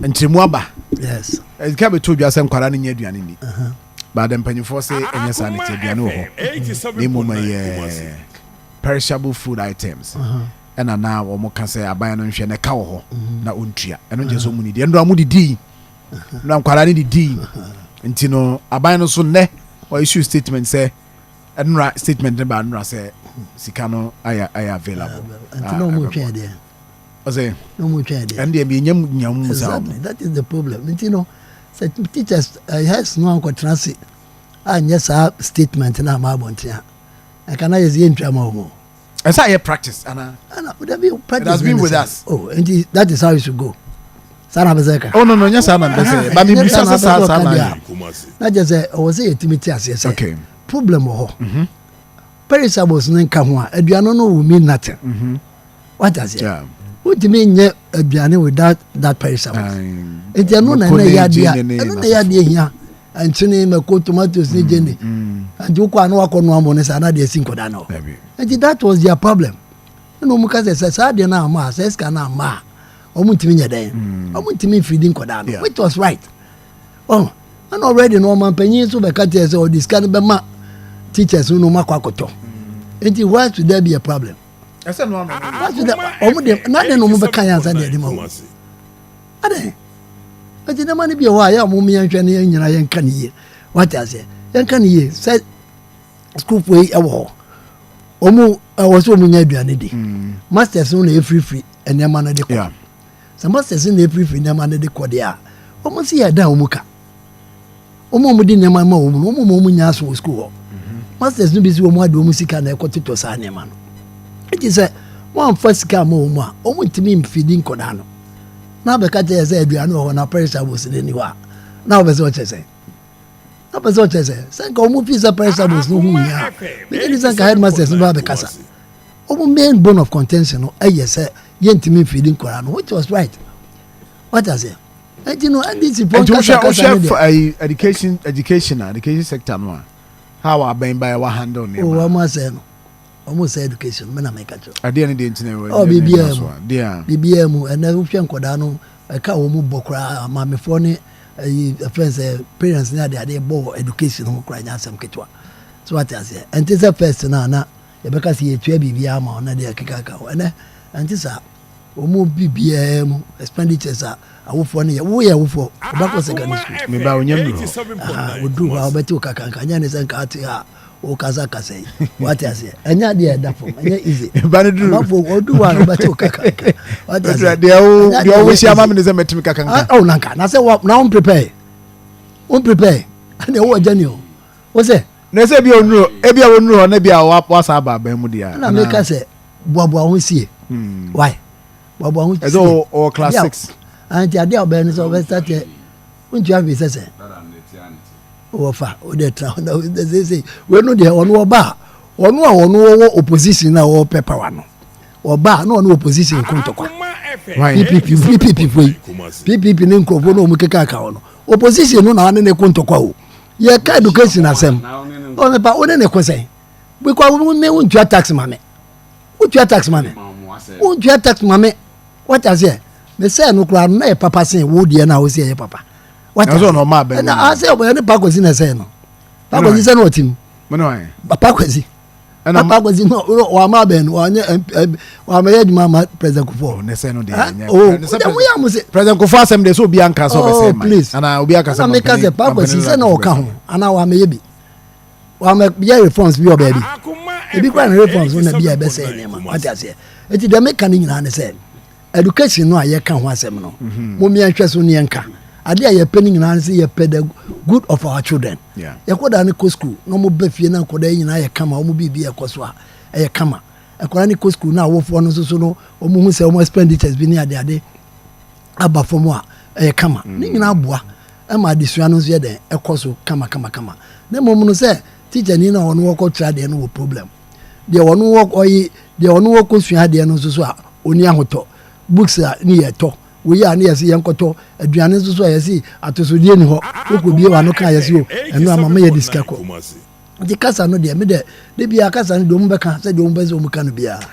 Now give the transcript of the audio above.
Nkyerɛmu aba. Ɛka bɛtɔ dwa sɛ nkwadaa no nyɛ aduane ni, baada mpanyinfoɔ sɛ ɛnyɛ saa ne ti, aduane wɔ hɔ, na mmom ɛyɛ perishable food items. Ɛna na wɔn ka sɛ aban no nhwɛ na ɛka wɔ hɔ na ɔntua. Ɛno nkyɛn sɛ ɔmu ni deɛ ndora mo didi na nkwadaa no didi. Nti no aban no so nnɛ ɔ issue statement sɛ ɛnora statement ne ba nnora sɛ sika no ayɛ available. Nti na ɔmo twɛn deɛ? Ɔsɛ Na ɔmo twɛn deɛ? Ɛn deɛ bi nyam nyam mu saa. Exactly, that is the problem. Nti no sɛ teachers heads no ankɔtena se anyɛ saa statement na ama abɔnten a, ɛka na yɛ sɛ yɛntwa ma wɔn. Ɛsɛ ayɛ practice ana? Ana dabi, practice It has been with us. Oh, nti that is how it should go. Saa na bɛ sɛ ka. Oh no, nyɛ saa na mbɛ sɛ ba mi bisa sɛ saa na yɛ. Na kyerɛ sɛ ɔwɔ sɛ yɛtumi te aseɛ sɛ problem wɔ hɔ. Perishables no nka ho a, aduane no will mean nothing. Wate aseɛ? Wotumi nyɛ aduane without that perishables. Nti ɛno na ɛna yɛ adeɛ a ɛno na yɛ adeɛ hia: nkyene, mako, tomatoes ne gyeene. Nti wokɔ a na wakɔ noa mo ne saa na deɛ si nkɔda no. Nti that was their problem. Ɛna ɔmu ka sɛ saa adeɛ no ama a, sɛ sika no ama a, ɔmo ntumi nyɛ dɛn, ɔmo ntumi mfiri nkɔda no, which was right. Ɔ ɛna already no ɔman panyin nso bɛka kyerɛ sɛ ɔde sika no bɛma teachers no na ɔmo akɔ akɔtɔ. Nti why should there be a problem? Why should there? Ɔmo de na de na ɔmo bɛka yɛn ansa de ɛde ma wo ade. Nti nneɛma no bi wɔ hɔ a yɛ a ɔmo yɛn hwɛ ne yɛn nyinaa yɛn ka ne yie. Wate aseɛ? Yɛn ka ne yie sɛ sukuufoɔ yi ɛwɔ hɔ, ɔmo ɛwɔ sɛ ɔmo nya aduane di. Masters no na efirifiri nneɛma no de kɔ. Sɛ masters no na efirifiri nneɛma no de kɔ deɛ a, ɔmo si yɛ dan ɔmo ka ɔmo a ɔmo de nneɛma ma wɔn no, ɔmo ma ɔmo nya aso wɔ sukuu hɔ. Masters no bi si wɔn ade wɔn sika na ɛkɔ totɔ saa nneɛma no. Eti sɛ wɔn amfa sika ama wɔn a, wɔn ntumi mfidi nkɔdaa no na abɛka kyerɛ sɛ aduane wɔ hɔ na perishables no ni hɔ a, na wɔbɛ sɛ ɔkyerɛ sɛ na wɔbɛ sɛ ɔkyerɛ sɛ nka wɔn fi sɛ perishables no ho hia a, megye di sɛ nka headmasters no ba abɛkasa. Wɔn main bone of contention no ɛyɛ sɛ yɛntumi mfidi nkɔdaa no, which was right. What I say, ɛnti no NDC fɔ nkasa kasa ne deɛ education sector no a, how abɛn ba yɛ wa handle nneɛma? O, wɔn asɛ no, wɔn sɛ education mɛ na mɛ ka kyerɛ. Adeɛ ne deɛ ntina wɔ? Ɔ biribiara mu, biribiara mu. Ɛnɛ wohwɛ nkɔdaa no, ɛka wɔn mu bɔ koraa, maamefoɔ ne ɛyi ɛfɛn sɛ parents ne ade ade bɔ wɔ education ho koraa nyɛ asɛm ketewa. So wate aseɛ? Ɛnti sɛ first na na yɛbɛka sɛ yɛtua biribiara ma ɔna deɛ ɛkeka ka ho. Ɛnɛ ɛnti saa. Wɔn mu biribiara mu expenditures a awofoɔ no yɛ, woyɛ awofoɔ, ɔbɛkɔ secondary school. Meba onyam nuru hɔ. Oduru hɔ a, wɔbɛte wo kakanka. Nyɛ ne sɛ nka ate a wokasa kasa yi. Wate aseɛ? Ɛnyɛ adeɛ ɛda fam, ɛnyɛ easy. Ba ne duru. Amafo odu hɔ a, wɔbɛte wo kakanka. Wate aseɛ? Deɛ wo deɛ wo hyia ama mi ne sɛ mɛtumi kakanka. Ɔwɔ nanka na sɛ wa na wɔn prepare, wɔn prepare ɛna ɛwɔ agya ni o wɔ sɛ. Na sɛ ebi a onuru, ebi a onuru hɔ na ebi a wasa aba aban mu deɛ. Ɛna meka sɛ boaboa ho sie. Why boaboa ho sie? Ɛsɛ ɔwɔ class six. Nti adeɛ a ɔbɛyɛ no sɛ ɔbɛ start yɛ ntua hwee sɛ wɔfa o de tena hɔ na sese wei no deɛ, ɔno ɔba a, ɔno a ɔno wɔwɔ opposition na ɔwɔ power no, ɔba a na ɔno opposition ko ntɔkwa. PPP, PPP fo yi, PPP ne nkurɔfoɔ na ɔmo keka aka hɔ no, opposition no na ɔne ne ko ntɔkwa o. Yɛ ka education asɛm, ɔne pa ɔne ne ko sɛn? Because wo me wo ntua tax ma me, wo ntua tax ma me, wo ntua tax ma me. Wata seɛ me sɛ no koraa no na yɛ papa sen wo deɛ na wo sɛ yɛ papa. Wata seɛ ɛna asɛ ɔbɛyɛ ne pa kwasi na ɛsɛ no pa kwasi sɛ na ɔte mu papa kwasi, papa kwasi no wama abɛn no wanyɛ, wama yɛ adwuma ama President Kufuor. Ne sɛ no deɛ. O de mo yɛ mo se. President Kufuor asɛm de sɛ obi anka sɛ ɔbɛsɛ ma. Please. Ana obi aka sɛ ma meka sɛ pa kwasi sɛ na ɔka ho ana wama yɛ bi, wama yɛ reforms bi wɔ baabi ebi kora na reforms no na bi a ɛbɛsɛ nneɛma. Wate aseɛ? Eti deɛ meka no nyinaa ne sɛ education no a yɛka ho asɛm no, mo mmea so ne yɛnka adeɛ a yɛpɛ no nyinaa ne sɛ yɛpɛ the good of our children. Yɛkɔda ne kɔ school na ɔmo bɛ fie na nkɔda yi nyinaa yɛ kama, ɔmo biribi ɛkɔ so a ɛyɛ kama. Ɛkɔda ne kɔ school na awofoɔ no nso so no, ɔmo hu sɛ ɔmo expenditures bi ne adeade aba fam a, ɛyɛ kama. Ne nyinaa boa ɛma adesua no nso yɛ dɛn, ɛkɔ so kama kama kama. Ne mmom no sɛ teacher ni na ɔno wɔkɔ kyerɛ adeɛ no wɔ problem deɛ, ɔno wɔ ɔyi deɛ ɔno wɔkɔ sua adeɛ no nso so a, ɔni ahotɔ. Books a ne yɛ tɔ woyi a ne yɛ si yɛn kɔtɔ aduane nso so a, yɛsi atosodeɛ ni hɔ. Wokɔ bie wa no ka yɛsi o ɛno ama meyɛ de sika kɔ. Nti kasa no deɛ, me dɛ de bia kasa no deɛ, ɔmo bɛka sɛ deɛ ɔmo bɛ sɛ ɔmo ka no biara.